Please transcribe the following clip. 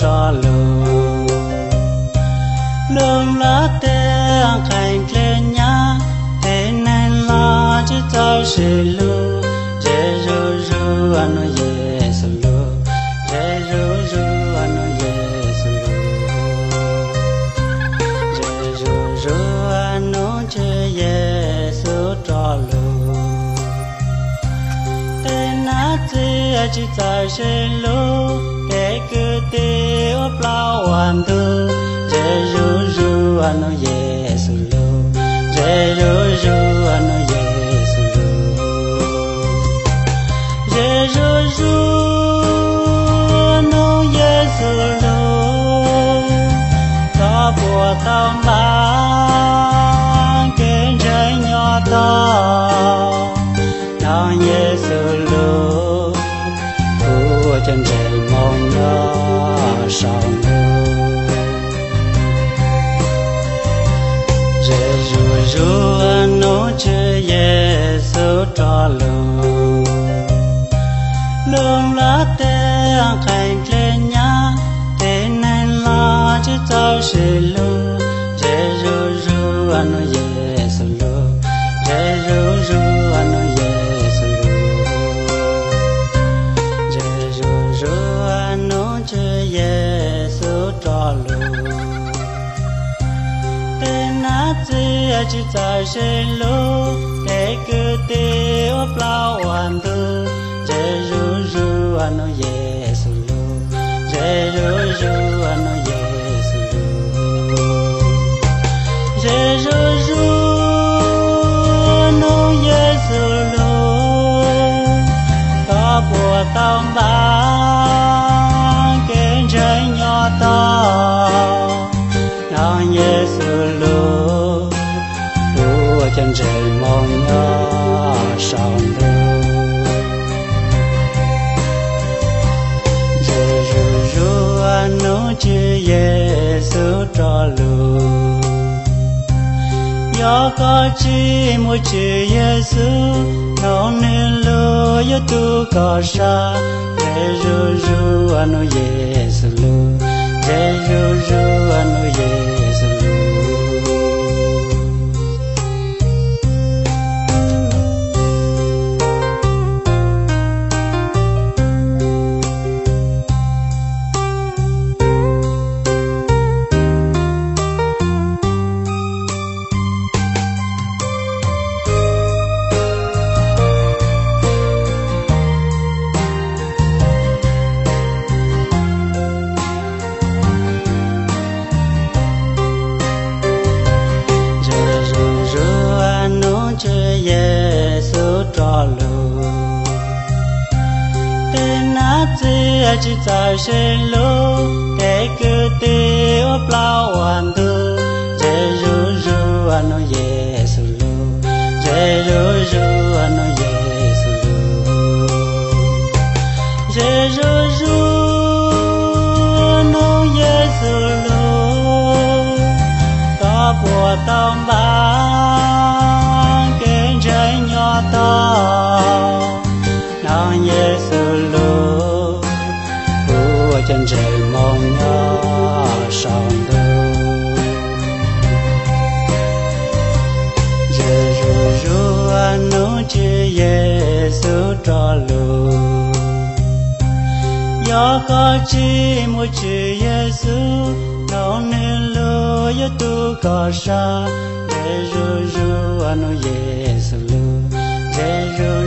rov lug. Lub nplog teb qee dlej nyab, tej neeg los tsis txawj sib hlub. Ze zuj zus nug Yexus lug, ze zuj zus nug Yexus lug, ze zuj zus nug Tswv Yexus rov lug. Tej nab txiv tsis txawj sib hlub, tej kwv tij ua plaub ua ntug. Ze zuj zus nug Yexus lug, ze zuj zus nug Yexus lug, ze zuj zus nug Yexus lug. Koj puas tau npaj kev ntseeg nyob tog? Nug Yexus lug, kuv ua cov ntseeg Hmoob nyob saum ntuj. Ze zuj zus nug Tswv Yexus rov lug. Lub nplog teb qee dlej nyab, tej neeg los tsis txawj sib hlub. Ze zuj zus nug Yexus lug, ze zuj zus nug Yexus lug, ze zuj zus nug Tswv Yexus rov lug. Tej nab txiv tsis txawj sib hlub, tej kwv tij ua plaub ua ntug. Ze zuj zus nug Yexus lug, ze zuj zus nug Yexus lug, ze zuj zus nug Yexus lug. Koj puas tau npaj kev ntseeg nyob tog? Nug Yexus lug, kuv ua cov ntseeg Hmoob nyob saum ntuj. Ze zuj zus nug Tswv Yexus rov lug. Yog koj tsis mus Tswv Yexus, noog nwg lug yuav tu koj sab. Ze zuj zus nug Yexus lug, ze zuj zus nug Yexus lug. Ze zuj zus nug Tswv Yexus rov lug. Tej nab txiv tsis txawj sib hlub, tej kwv tij ua plaub ua ntug. Ze zuj zus nug Yexus lug, ze zuj zus nug Yexus lug, ze zuj zus nug Yexus lug. Koj puas tau npaj kev ntseeg nyob tog? Nug Yexus lug, kuv ua cov ntseeg Hmoob nyob saum ntuj. Ze zuj zus nug Tswv Yexus rov lug. Yog koj tsis mus Tswv Yexus, noog nwg lug yuav tu koj sab. Ze zuj zus nug Yexus lug, ze zuj